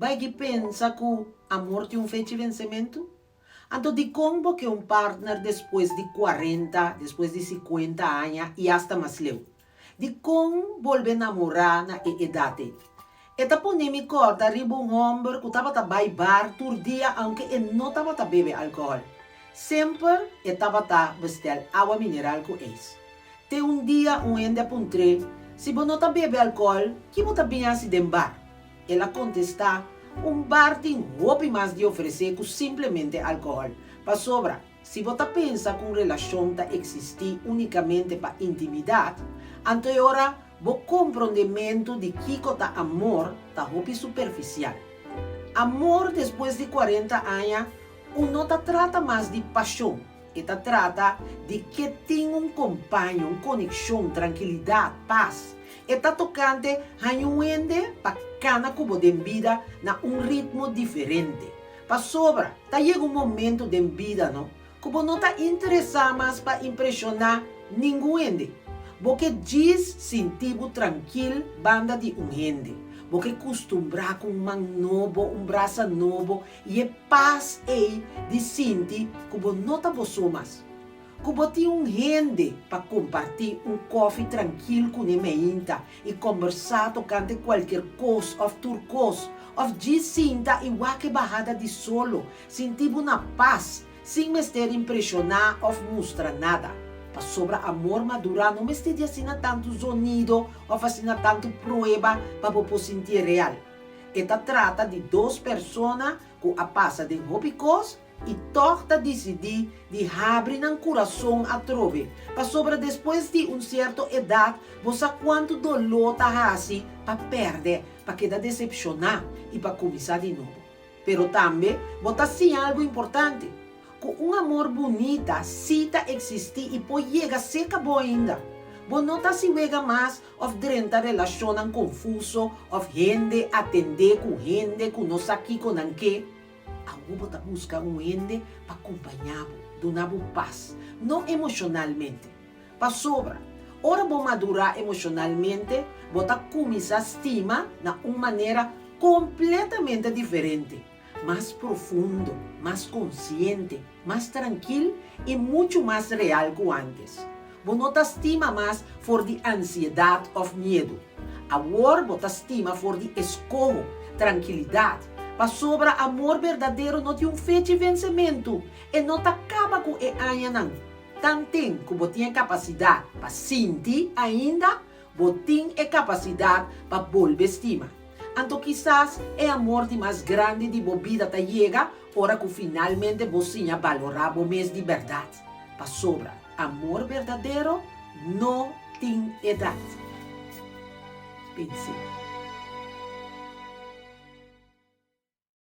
Bai ki pensa ku amor tin un fecha di vensementu? Anto dikon bo ke un partner despues di kuarenta, despues di sikuenta aña i asta mas leu? Dikon bolbe namorá na e edat ei? E ta pone mi kòrda riba un hòmber ku tabata bai bar tur dia aunke e no tabata bebe alkohòl. Semper e tabata bestèl awa mineral ku eis. Te un dia un hende a puntr'é, Si bo no ta bebe alkohòl, ki bo ta bin hasi den bar? El a kontestá, Un bar tin hopi mas di ofresé ku simplemente alkohòl. Pasobra, si bo ta pensa ku un relashon ta eksistí únikamente pa intimidat, anto e ora bo komprondementu di kiko ta amor ta hopi superfisial. Amor despues di kuarenta aña un no ta trata mas di pashon, E ta trata di ke tin un kompaño, un konekshon, trankilidat, pas. E ta tokante haña un hende pa kana ku bo den bida na un ritmo diferente. Pasobra ta yega un momento den bida no ku bo no ta interesá mas pa impreshoná ningun hende. Bo ke djis sinti bo trankil banda di un hende. Bo ke kustumbrá ku un man nobo, un brasa nobo I e pas ei di sinti ku bo no ta bo so mas. Ku bo tin un hende pa kompartí un kòfi trankil kuné meinta i kòmbersá tokante kualkier kos òf tur kos, òf djis sinta i wak e bahada di solo, sinti bo na pas, sin mester impreshoná òf mustra nada. Pasobra amor madurá no mester di asina tantu zonido òf asina tantu prueba pa bo por sintié real. E ta trata di dos persona ku a pasa den hopi kos i tòg ta disidí di habri nan kurason atrobe, pasobra despues di un sierto edat bo sa kuantu doló ta hasi pa pèrdè, pa keda desepshoná i pa kuminsá di nobo. Pero tambe bo ta siña algu importante, ku un amor bunita sí ta eksistí i por yega serka bo ainda. Bo no ta hasi wega mas òf drenta relashonnan konfuso òf hende atendé ku hende ku no sa kiko nan ke. Awor bo ta buska un hende pa kompañá bo, duna bo pas, no emoshonalmente. Pasobra, ora bo madurá emoshonalmente, bo ta kuminsá stima na un manera kompletamente diferente, mas profundo, mas konsiente, mas trankil i muchu mas real ku ántes. Bo no ta stima mas for di ansiedat òf miedu. Awor bo ta stima for di eskoho, trankilidat. Pasobra amor berdadero no tin un fecha i vensementu, e no ta kaba ku e añanan. Tanten ku bo tin e kapasidat pa sinti ainda, bo tin e kapasidat pa bolbe stima. Anto kisas e amor di mas grandi di bo bida ta yega ora ku finalmente bo siña balorá bo mes di bèrdat. Pasobra amor berdadero no tin edat. Pens'é.